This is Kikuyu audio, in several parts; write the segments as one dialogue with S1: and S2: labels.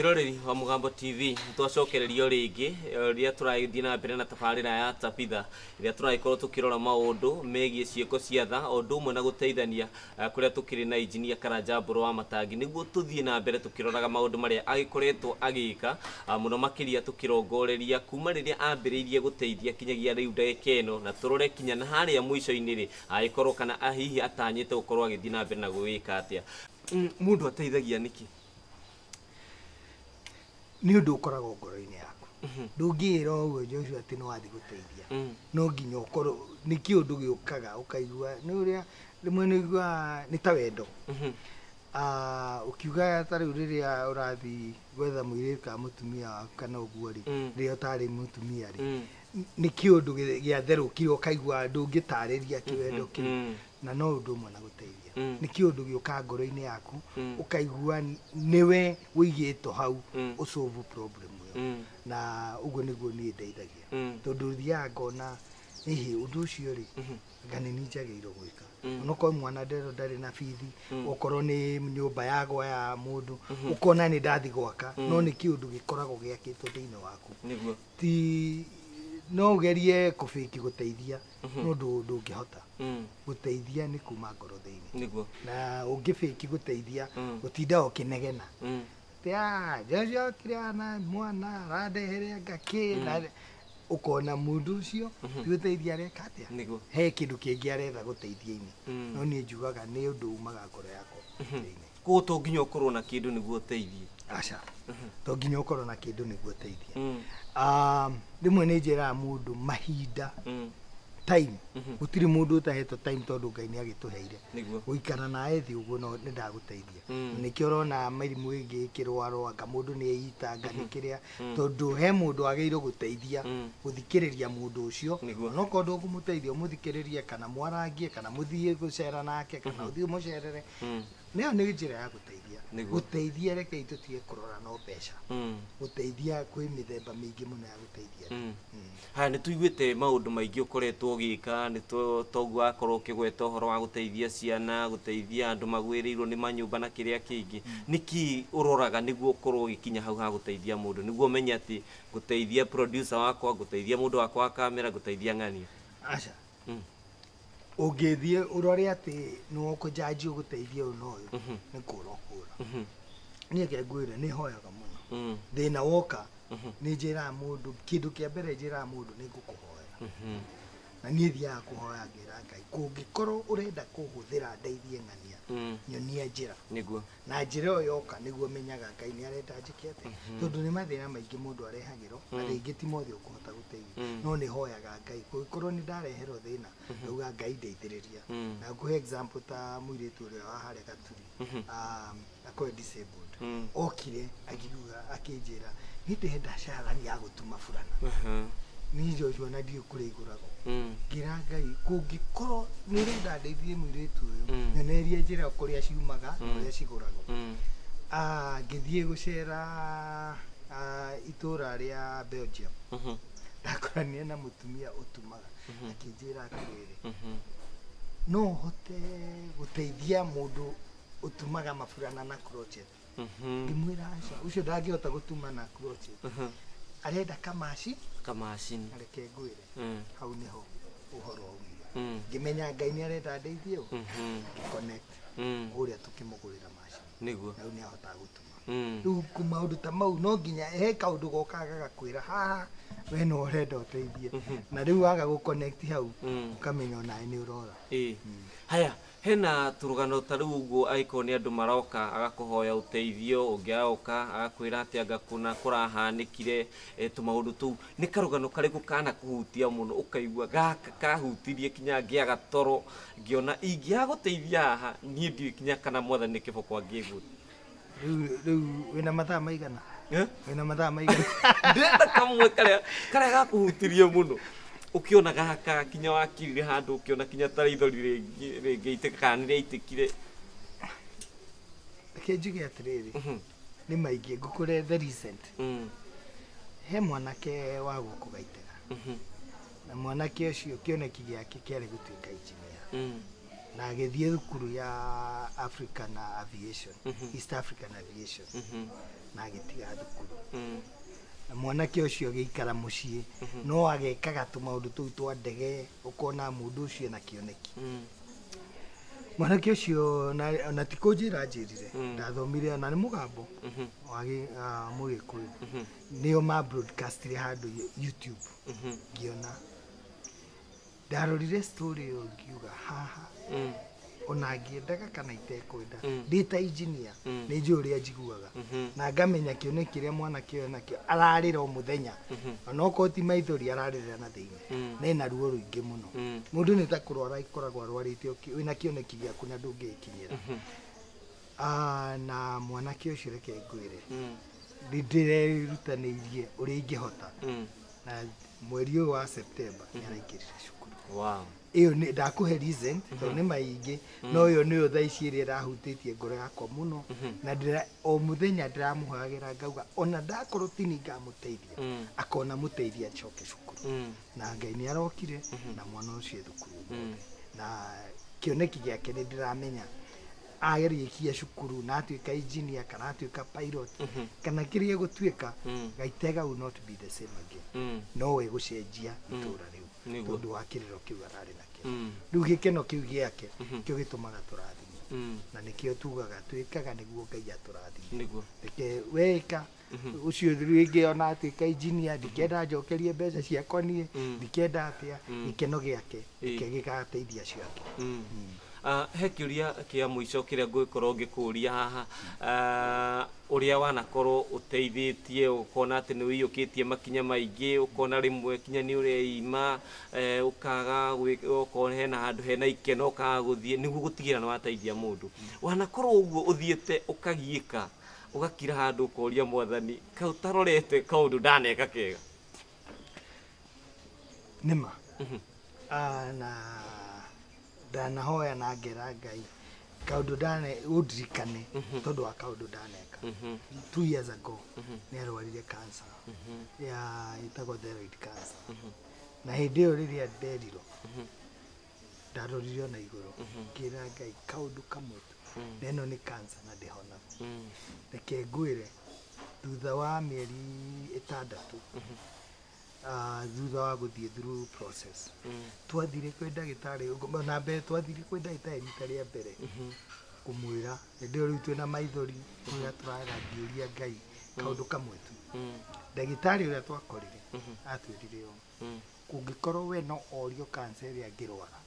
S1: Mwiroreri wa Mugambo TV, twacokererio ringi riria tũragĩthiĩ na mbere na tabarĩra ya Tabitha ĩrĩa tũragĩkorwo tũkĩrora maũndũ megiĩ ciĩko cia tha o ũndũ ũmwe na gũteithania kũrĩa tũkĩrĩ na injinia Karanja Mbũrũ wa Matangi nĩguo tũthiĩ na mbere tũkĩroraga maũndũ marĩa agĩkoretwo agĩka mũno makĩria tũkĩrongoreria kuma rĩrĩa ambĩrĩirie gũteithia kinyagia rĩu ndagĩka ĩno na tũrore kinya na harĩa mũico-inĩ rĩ agĩkorwo kana hihi atanyĩte gũkorwo agĩthiĩ na mbere na gwĩka atĩa. Mũndũ ateithagia nĩkĩ?
S2: Nĩ ũndũ ũkoragwo ngoro-inĩ yaku. Ndũngĩĩra ũguo Joshua atĩ nĩ wathiĩ gũteithia. No nginya ũkorwo nĩ kĩũndũ gĩũkaga ũkaigua nĩ ũrĩa rĩmwe nĩ ũiguaga nĩ ta wendo. Ũkiuga ta rĩu rĩrĩa ũrathiĩ gwetha mũirĩtu kana mũtumia waku kana ũguo rĩ, rĩrĩa ũtarĩ mũtumia rĩ, nĩ kĩũndũ gĩatherũkire ũkaigua ndũngĩtarĩria kĩwendo kĩu. Na no ũndũ ũmwe na gũteithia. Nĩ kĩũndũ gĩũkaga ngoro-inĩ yaku ũkaigua nĩwe ũigĩtwo hau ũsolve problem ĩyo. Na ũguo nĩguo niĩ ndeithagia. Tondũ thiaga ngona hihi ũndũ ũcio rĩ anga nĩ niĩ njagĩrĩirwo gwĩka. Onokorwo mwana ndarĩ na bithi, okorwo nĩ nyũmba yagwa ya mũndũ, ũkona nĩ ndathi gwaka, no nĩ kĩũndũ gĩkoragwo gĩakĩtwo thĩinĩ waku.
S1: Nĩguo.
S2: Ti no ũgerie kũbĩki gũteithia, no ndũngĩhota. Gũteithia nĩ kuma ngoro thĩinĩ.
S1: Nĩguo.
S2: Na ũngĩbĩki gũteithia, gũtinda ũkĩnegena. Atĩ Joshua okire na mwana arandehere anga kĩ, na ũkona mũndũ ũcio ti gũteithia areka atĩa.
S1: Nĩguo.
S2: He kĩndũ kĩngĩ aretha gũteithia-inĩ. No niĩ njugaga nĩ ũndũ umaga ngoro yakwa thĩinĩ.
S1: Koguo to nginya ũkorwo na kĩndũ nĩguo ũteithie?
S2: Aca. To nginya ũkorwo na kĩndũ nĩguo ũteithie. Rĩmwe nĩ njĩraga mũndũ mahinda, time. Gũtirĩ mũndũ ũtahetwo time tondũ Ngai nĩ agĩtũheire.
S1: Nĩguo.
S2: Gũikara nawe thĩ ũguo no nĩ ndagũteithia. Nĩkĩo ũrona mĩrimũ ĩngĩ ĩkĩrwarwo anga mũndũ nĩ eitanga nĩ kĩrĩa, tondũ he mũndũ wagĩrĩirwo gũteithia, gũthikĩrĩria mũndũ ũcio.
S1: Nĩguo.
S2: Onokorwo ndũkũmũteithia ũmũthikĩrĩrie kana mwarangie kana mũthiĩ gũcera nake kana ũthiĩ ũmũcerere. Nĩyo nĩ njĩra ya gũteithia.
S1: Nĩguo.
S2: Gũteithia rekei tũtige kũrora no mbeca. Gũteithia kwĩ mĩthemba mĩingĩ mũno ya gũteithia.
S1: Haya, nĩ tũiguĩte maũndũ maingĩ ũkoretwo ũgĩka, nĩ toguo wakorwo ũkĩgweta ũhoro wa gũteithia ciana, gũteithia andũ magwĩrĩirwo nĩ manyũmba na kĩrĩa kĩngĩ. Nĩkĩ ũroraga nĩguo ũkorwo ũgĩkinya hau ha gũteithia mũndũ, nĩguo ũmenye atĩ gũteithia producer wakwa, gũteithia mũndũ wakwa wa kamera, gũteithia ng'ania?
S2: Aca. Ũngĩthiĩ ũrore atĩ nĩ ũkũnjanji ũgũteithia ũyũ na ũyũ, nĩ kũra ũkũra. Niĩ reke ngwĩre nĩ hoyaga mũno. Thĩna woka, nĩ njĩraga mũndũ, kĩndũ kĩa mbere njĩraga mũndũ nĩ ngũkũhoera. Na niĩ thiaga kũhoya ngĩra Ngai, kũngĩkorwo ũrenda kũhũthĩra ndeithie ng'ania, nyonia njĩra.
S1: Nĩguo.
S2: Na njĩra ĩyo yoka nĩguo menyaga Ngai nĩ arenda njĩke atĩa. Tondũ nĩ mathĩna maingĩ mũndũ arehagĩrwo, na rĩngĩ ti mothe ũkũhota gũteithia. No nĩ hoyaga Ngai, kũngĩkorwo nĩ ndareherwo thĩna, ngauga Ngai ndeithĩrĩria. Na ngũhe example ta mũirĩtu ũrĩa wa harĩa Gaturi, akorwo disabled. Okire akiuga akĩnjĩra, niĩ ndĩrenda carani ya gũtuma burana. Niĩ Joshua na ndiũĩ kũrĩa igũragwo. Ngĩra Ngai, kũngĩkorwo nĩ ũrenda ndeithie mũirĩtu ũyũ, nyonerie njĩra kũrĩa ciumaga na ũrĩa cigũragwo. Ngĩthiĩ gũcera itũra rĩa Belgium. Ndakoranire na mũtumia ũtumaga, akĩnjĩra atĩrĩrĩ, no ũhote gũteithia mũndũ ũtumaga maburana na crochet. Ngĩmwĩra aca, ũcio ndangĩhota gũtuma na crochet. Arenda kamaci.
S1: Kamacini.
S2: Na reke ngwĩre, hau nĩho ũhoro waumire. Ngĩmenya Ngai nĩ arenda ndeithie ũ, ngĩ-connect ũrĩa tũkĩmũgũrĩra macini.
S1: Nĩguo.
S2: Na rĩu nĩ ahotaga gũtuma. Rĩu maũndũ ta mau no nginya he kaũndũ gokaga gagakwĩra haha we no ũrenda ũteithie. Na rĩu waga gũ-connect hau, ũkamenya onawe nĩ ũrora.
S1: Haya, hena tũrũgano ta rĩu ũguo angĩkorwo nĩ andũ maroka agakũhoya ũteithio, ũngĩ aroka agakwĩra atĩ anga kũna kũrahanĩkire, tũmaũndũ tũu. Nĩ karũgano karĩkũ kanakũhutia mũno ũkaigua gaka kahutirie kinya ngĩaga toro, ngĩona ingĩaga gũteithia haha niĩ ndiũĩ kinya kana mwathani nĩ kĩboko angĩngũra.
S2: Rĩu wĩna mathaa maigana? Wĩna mathaa maigana?
S1: Ndĩrenda kamwe karĩa gakũhutirie mũno. Ũkĩona gaka kinya wakirire handũ ũkĩona kinya ta rĩithori rĩngĩitĩka kana nĩ rĩaitĩkire.
S2: Reke njuge atĩrĩrĩ, nĩ maingĩ ngũkũre the recent. He mwanake wa gũkũ Gaitega. Na mwanake ũcio kĩoneki gĩake kĩarĩ gũtuĩka engineer. Na agĩthiĩ thukuru ya African Aviation, East African Aviation, na agĩtiga thukuru. Na mwanake ũcio agĩikara mũciĩ no agekaga tũmaũndũ tũu twa ndege, ũkona mũndũ ũcio ena kĩoneki. Mwanake ũcio na ti kũnjĩra anjĩrire, ndathomire ona nĩ mũgambo wa Mũgĩkũyũ, nĩo ma broadcastire handũ YouTube, ngĩona ndarorire story ĩyo ngiuga haha ona ngĩendaga kana itekwenda, ndĩ ta engineer nĩ njũĩ ũrĩa njiguaga, na ngamenya kĩoneki kĩrĩa mwanake ũyũ nakĩo ararĩra o mũthenya, onokorwo ti maithori ararĩra na thĩinĩ, na ena ruo rũingĩ mũno. Mũndũ nĩ ta kũrwara ikoragwo arwarĩte wĩna kĩoneki gĩaku na ndũngĩkinyĩra. Na mwanake ũcio reke ngwĩre, nĩ ndĩrerutanĩirie ũrĩa ingĩhota, na mweri ũyũ wa September nĩ araingĩrire cukuru.
S1: Wow.
S2: Ĩyo nĩ ndakũhe recent tondũ nĩ maingĩ, no ĩyo nĩyo thaa ici ĩrĩa ĩrahutĩtie ngoro yakwa mũno, na o mũthenya ndĩramũhoyagĩra ngauga ona ndakorwo ti niĩ ngamũteithia, akona mũteithia acoke cukuru. Na Ngai nĩ arokire na mwana ũcio e thukuru ũmũthĩ, na kĩoneki gĩake nĩ ndĩramenya arĩkia cukuru na atuĩka engineer kana atuĩka pilot kana kĩrĩa gũtuĩka, Gaitega will not be the same again. No we gũcenjia itũra rĩu tondũ wa kĩrĩro kĩu ararĩ nakĩo. Rĩu gĩkeno kĩu gĩake kĩo gĩtũmaga tũrathime, na nĩkĩo tugaga twĩkaga nĩguo Ngai atũrathime. Reke weka ũcio rĩngĩ ona atuĩka engineer, ndikenda njokerie mbeca ciakwa niĩ, ndikenda atĩa, gĩkeno gĩake nĩkĩo gĩgateithia acio angĩ.
S1: He kĩũria kĩa mũico kĩrĩa ngũgĩkorwo ngĩkũria haha, ũrĩa wanakorwo ũteithĩtie ũkona atĩ nĩ ũiyũkĩtie makinya maingĩ, ũkona rĩmwe kinya nĩ ũreima, ũkaga okorwo hena handũ hena ikeno ũkaga gũthiĩ nĩguo gũtigĩrĩra nĩ wateithia mũndũ. Wanakorwo ũguo ũthiĩte ũkagiĩka, ũgakira handũ ũkoria Mwathani, kaĩ ũtarorete kaũndũ ndaneka kega?
S2: Nĩma. Na ndanahoya na ngera Ngai kaũndũ ndane ũndirikane tondũ wa kaũndũ ndaneka. 2 years ago nĩ arwarire cancer ya ĩtagwo thyroid cancer, na hĩndĩ ĩyo rĩrĩa nderirwo ndarorire ona igũrũ ngĩra Ngai kaũndũ kamwe tu, na ĩno nĩ cancer na ndĩhonaga. Reke ngwĩre thutha wa mĩeri 6 thutha wa gũthiĩ through process, twathire kwĩ ndagĩtarĩ na mbere, twathire kwĩ ndagĩtarĩ rita rĩa mbere kũmwĩra hĩndĩ ĩyo rĩu twĩna maithori kũrĩa tũrarĩra ngĩũria Ngai kaũndũ kamwe tu. Ndagĩtarĩ ũrĩa twakorire atwĩrire ũũ, kũngĩkorwo we no orio cancer ĩrĩa angĩrwara,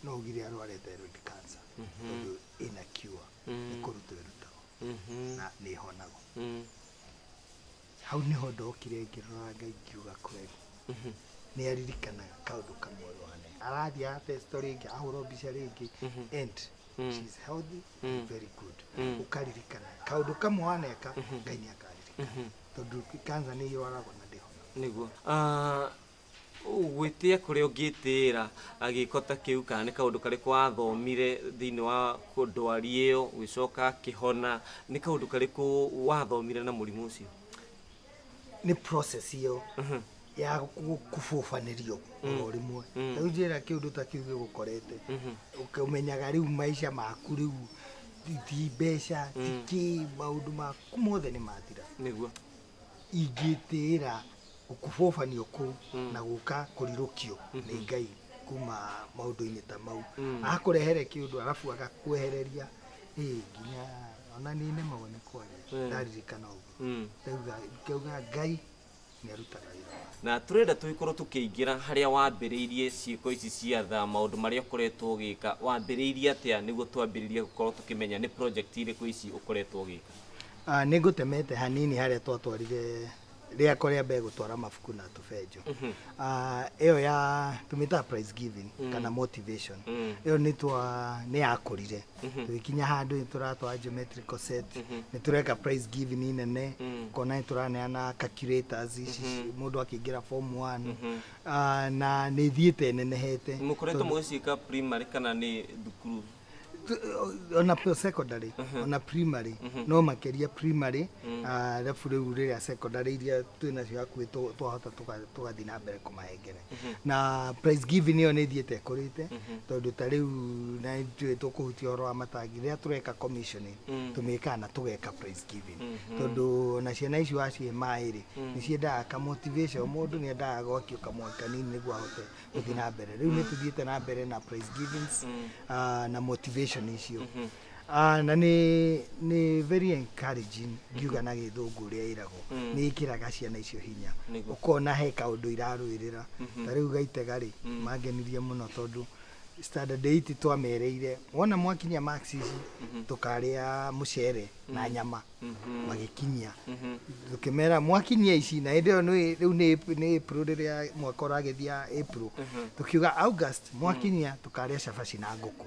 S2: no ugire arware thyroid cancer tondũ ĩna cure, nĩ kũrutwo ĩrutagwo na nĩ ĩhonagwo. Hau niho ndokire ngĩrora Ngai ngiuga kweli nĩ aririkanaga kaũndũ kamwe wane. Arathiĩ atestwo rĩngĩ, ahũrwo mbica rĩngĩ, and she's healthy, very good. Ũkaririkana kaũndũ kamwe waneka, Ngai nĩ akaririkana tondũ cancer nĩ ĩrwaragwo na ndĩhonaga.
S1: Nĩguo. Gwĩtĩa kũrĩa ũngĩtĩĩra gĩko ta kĩu, kana nĩ kaũndũ karĩkũ wathomire thĩinĩ wa ndwari ĩyo ũgĩcoka akĩhona, nĩ kaũndũ karĩkũ wathomire na mũrimũ ũcio?
S2: Nĩ process ĩyo ya kũbũbanĩrio oro rĩmwe. Rĩu njĩra kĩũndũ ta kĩu gĩgũkorete, ũmenyaga rĩu maica maku rĩu ti mbeca ti kĩ, maũndũ maku mothe nĩ mathira.
S1: Nĩguo.
S2: Ingĩtĩĩra gũkũbũbanio kũu na gũka kũrirũkio nĩ Ngai kuma maũndũ-inĩ ta mau, akũrehere kĩũndũ arabu agakwehereria nginya ona niĩ nemagwo nĩ kwaria ndaririkana ũguo. Ngauga Ngai nĩ arutaga wĩra.
S1: Na turenda tũgĩkorwo tũkĩingĩra harĩa wambĩrĩirie ciĩko ici cia tha, maũndũ marĩa ũkoretwo ũgĩka, wambĩrĩirie atĩa nĩguo twambĩrĩrie gũkorwo tũkĩmenya nĩ project irĩkũ ici ũkoretwo ũgĩka?
S2: Nĩ ngũtemete hanini harĩa twatwarire rĩakwa rĩa mbere gũtwara mabuku na tũbenjo. Ĩyo ya tũmĩtaga prize giving kana motivation. Ĩyo nĩ yakũrire. Tũgĩkinya handũ nĩ tũratwara geometrical set, nĩ tũreka prize giving nene, ũkona nĩ tũraneana calculators ici mũndũ akĩingĩra form 1, na nĩ ithiĩte nenehete.
S1: Mũkoretwo mũgĩciĩka primary kana nĩ thukuru?
S2: Ona secondary, ona primary, no makĩria primary, arabu rĩu rĩrĩa secondary iria twĩnacio hakuhĩ twahota tũgathiĩ na mbere kũmahengere. Na prize giving ĩyo nĩ ĩthiĩte ĩkũrĩte, tondũ ta rĩu na ithuĩ tũkũhutia ũhoro wa matangi, rĩrĩa tũreka commissioning, tũmĩkaga na tũgeka prize giving, tondũ ona ciana ici wacihe maĩ rĩ, nĩ ciendaga ka motivation. Mũndũ nĩ endaga gwakio kamwaki kanini nĩguo ahote gũthiĩ na mbere. Rĩu nĩ tũthiĩte na mbere na prize givings, na motivation icio. Na nĩ very encouraging, ngiuga na gĩthũngũ ũrĩa ĩragwo, nĩ ĩkĩraga ciana icio hinya. Ũkona he kaũndũ irarũĩrĩra. Ta rĩu Gaitega rĩ, mangenirie mũno tondũ standard 8 twamereire wona mwakinyia marks ici tũkarĩa mũcere na nyama, magĩkinyia. Tũkĩmera mwakinyia ici, na hĩndĩ ĩyo rĩu nĩ April, rĩrĩa mwaka ũragĩthia April, tũkiuga August mwakinyia tũkarĩa cabaci na ngũkũ.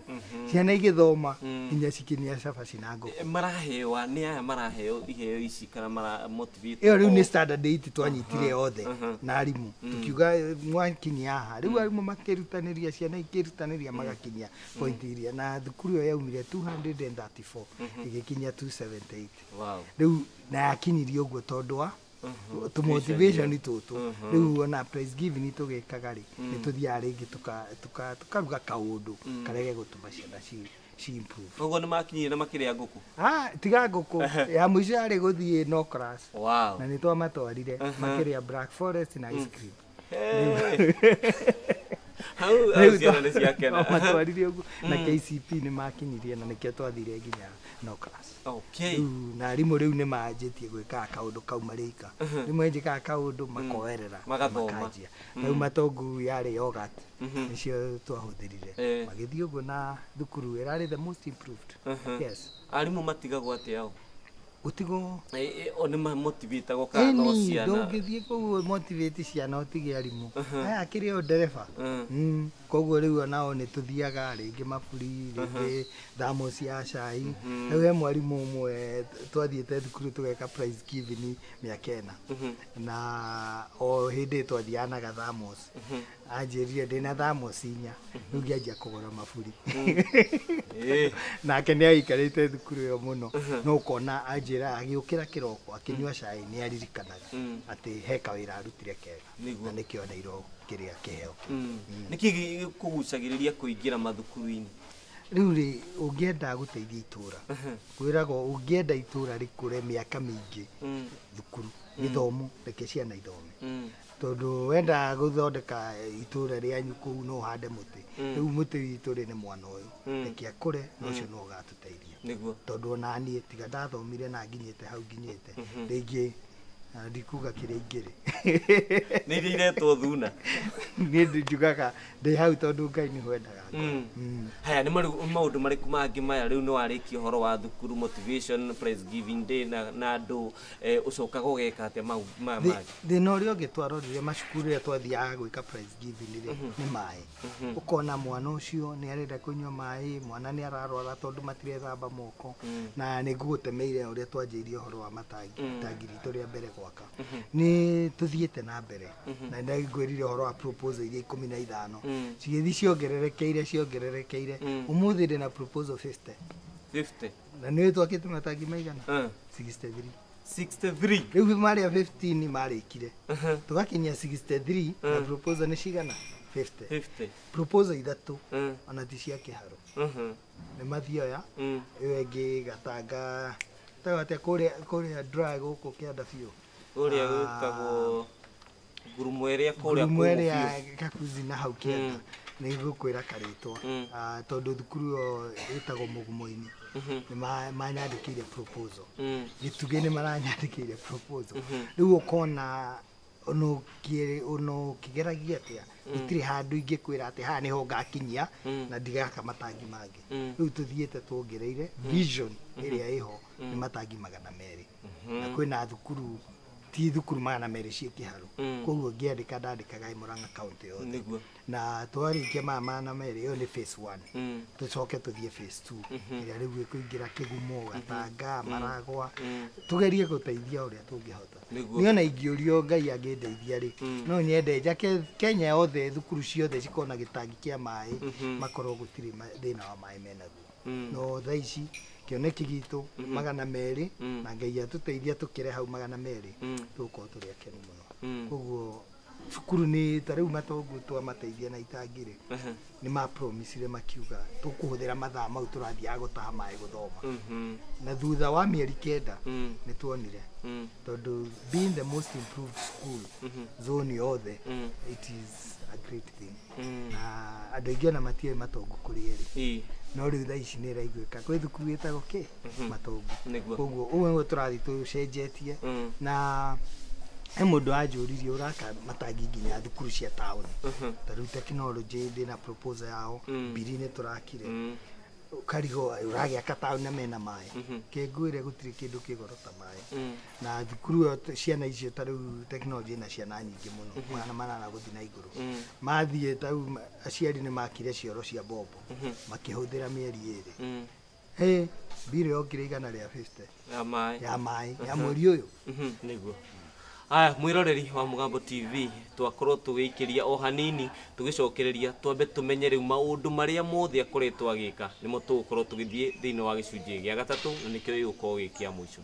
S2: Ciana igĩthoma nginya cikinyia cabaci na ngũkũ.
S1: Marahewa nĩ aya maraheo iheo ici kana mara motivate?
S2: Ĩyo rĩu nĩ standard 8 twanyitire othe na arimũ, tukiuga mwakinyia haha. Rĩu arimũ makĩrutanĩria, ciana ikĩrutanĩria, magakinyia point iria, na thukuru ĩyo yaumire 234 ĩgĩkinyia 278. Rĩu na yakinyirie ũguo tondũ wa tũ motivation tũtũ. Rĩu ona prize giving tũgĩkaga rĩ, nĩ tũthiaga rĩngĩ tũkaruga kaũndũ karĩa gegũtũma ciana ci improve.
S1: Koguo nĩ makinyire na makĩrĩa ngũkũ?
S2: Ah, tiga ngũkũ, ya mũico yarĩ gũthiĩ no class. Na nĩ twamatwarire, makĩrĩa black forest na ice cream.
S1: Hey. Hau ciana nĩ ciakena.
S2: Matwarire ũguo na KCP nĩ makinyirie, na nĩkĩo twathire nginya no class. Rĩu na arimũ rĩu nĩ manjĩtie gwĩkaga kaũndũ kau marĩika. Rĩmwe njĩkaga kaũndũ makoerera,
S1: Magathoma.
S2: Makanjia. Rĩu matongu yarĩ yogurt nĩcio twahũthĩrire, magĩthiĩ ũguo na thukuru ĩrarĩ the most improved. Yes.
S1: Arimũ matigagwo atĩa o?
S2: Gũtigwo.
S1: O nĩ mamotivatagwo kana no
S2: Ĩni,
S1: ciana?
S2: ndũngĩthiĩ kũu motivate ciana ũtige arimũ aya akĩrĩ o ndereba. Koguo rĩu onao nĩ tũthiaga rĩngĩ maburi, rĩngĩ thermos ya cai. Rĩu he mwarimũ ũmwe twathiĩte thukuru tũgeka prize giving mĩaka 4, na o hĩndĩ twathiaga na gathamos, anjĩrire ndĩna thermos 4, rĩu ngĩanjia kũgũra maburi. Nake nĩ aikarĩte thukuru ĩyo mũno, no ũkona anjĩra agĩũkĩra kĩroko akĩnyua cai nĩ aririkanaga atĩ he kawĩra arutire kega, na nĩkĩo oneirwo kĩrĩa kĩheo kĩu.
S1: Nĩkĩ gĩkũgucagĩrĩria kũingĩra mathukuru-inĩ?
S2: Rĩu rĩ, ũngĩenda gũteithia itũra, kwĩragwo ũngĩenda itũra rĩkũre mĩaka mĩingĩ, thukuru, gĩthomo, reke ciana ithome, tondũ wenda gũthondeka itũra rĩanyu kũu no ũhande mũtĩ. Rĩu mũtĩ witũ rĩ nĩ mwana ũyũ, reke akũre, na ũcio no ũgatũteithia. Tondũ ona niĩ tiga ndathomire na nginyĩte hau nginyĩte, rĩngĩ na ndikuga kĩrĩa ingĩrĩ.
S1: Nĩ iria iretwo thuna.
S2: Niĩ njugaga ndĩ hau tondũ Ngai nĩ wendaga.
S1: Haya, nĩ maũndũ marĩkũ mangĩ maya rĩu nĩ warĩkia ũhoro wa thukuru, motivation, prize giving day na andũ, ũcokaga ũgeka atĩa mau maya mangĩ?
S2: Thĩna ũrĩa ũngĩ twarorire macukuru rĩrĩa twathiaga gwĩka prize giving rĩ, nĩ maĩ. Ũkona mwana ũcio nĩ arenda kũnyua maĩ, mwana nĩ ararwara tondũ matirethamba moko. Na nĩ ngũgũtemeire ũrĩa twanjĩirie ũhoro wa matangi, itangi ritũ rĩa mbere gwaka. Nĩ tũthiĩte na mbere na nĩ ngwĩrire ũhoro wa proposal iria 15 cigĩthiĩ ciongererekeire ciongererekeire, ũmũthĩ ndĩna proposal 50.
S1: 50?
S2: Na nĩ twakĩte matangi maigana? 63.
S1: 63?
S2: Rĩu marĩa 15 marĩkire, tũgakinyia 63, na proposal nĩ cigana? 50.
S1: 50.
S2: Proposal ithatũ ona ti cia kĩharo, nĩ mathioya. Ĩyo ĩngĩ Gatanga tago atĩa kũrĩa dry gũkũ kĩanda biũ.
S1: Ũrĩa gwĩtagwo ngurumo ĩrĩa kũrĩa
S2: ngurumo
S1: kũmũ
S2: ĩrĩa
S1: biũ.
S2: Gakuzi na hau kĩanda, nĩ ngũkwĩra karĩtwa. Tondũ thukuru ĩyo ĩtagwo Mũgumo-inĩ, nĩ manyandĩkĩire proposal. Gĩtugĩ nĩ maranyandĩkĩire proposal. Rĩu ũkona ona ũkĩgeragia atĩa, gũtirĩ handũ ingĩkwĩra atĩ haha nĩho ngakinyia na ndigaka matangi mangĩ. Rĩu tũthiĩte tuongereire, vision ĩrĩa ĩho nĩ matangi 200, na kwĩna thukuru, ti thukuru 200 ciĩ kĩharo. Koguo ngĩandĩka ndandĩkaga Murang'a county yothe. Na twarĩkia maya 200, ĩyo nĩ phase 1. Tũcoke tũthiĩ phase 2 ĩrĩa rĩu ĩkũingĩra Kĩgumo, Gatanga, Maragwa, tũgerie gũteithia ũrĩa tũngĩhota. Nĩ ona ingĩũrio Ngai angĩndeithia rĩ, no nyende njake Kenya yothe, thukuru ciothe cikorwo na gĩtangi kĩa maĩ, makorwo gũtirĩ thĩna wa maĩ menaguo. No thaa ici kĩoneki gitũ 200, na Ngai atũteithia tũkĩre hau 200, tũgũkorwo tũrĩ akenu mũno. Koguo cukuru nĩ ta rĩu Matongu twamateithia na itangĩrĩ, nĩ mapromisire makiuga tũkũhũthĩra mathaa mau tũrathiaga gũtaha maĩ gũthoma, na thutha wa mĩeri 9 nĩ tuonire, tondũ being the most improved school zone yothe, it is a great thing, na andũ aingĩ ona matiũĩ Matongu kũrĩ ĩrĩ, no rĩu thaa ici nĩ ĩraiguĩka kwĩ thukuru ĩtagwo kĩ Matongu. Koguo ũguo nĩguo tũrathiĩ tũcenjetie. Na he mũndũ wanjũririe ũraka matangi nginya thukuru cia taũni, ta rĩu technology ndĩna proposal yao, mbiri nĩ tũrakire, ũkarigwo ũragĩaka taũni na mena maĩ. Kĩngwĩre gũtirĩ kĩndũ kĩ goro ta maĩ, na thukuru ĩyo ciana icio, ta rĩu technology ĩna ciana nyingĩ mũno, 800 gũthiĩ na igũrũ, mathiĩ ta rĩu aciari nĩ makire cioro cia bombo makĩhũthĩra mĩeri 2, hĩ mbirũ yokire 150
S1: ya maĩ,
S2: ya maĩ ya mweri ũyũ.
S1: Nĩguo. Aya, mwĩroreri wa Mũgambo TV, twakorwo tũgĩikĩria o hanini tũgĩcokereria twambe tũmenye rĩu maũndũ marĩa mothe akoretwo agĩka, nĩmo tũgũkorwo tũgĩthiĩ thĩinĩ wa gĩcunjĩ gĩa gatatũ, na nĩkĩo gĩgũkorwo gĩ kĩa mũico.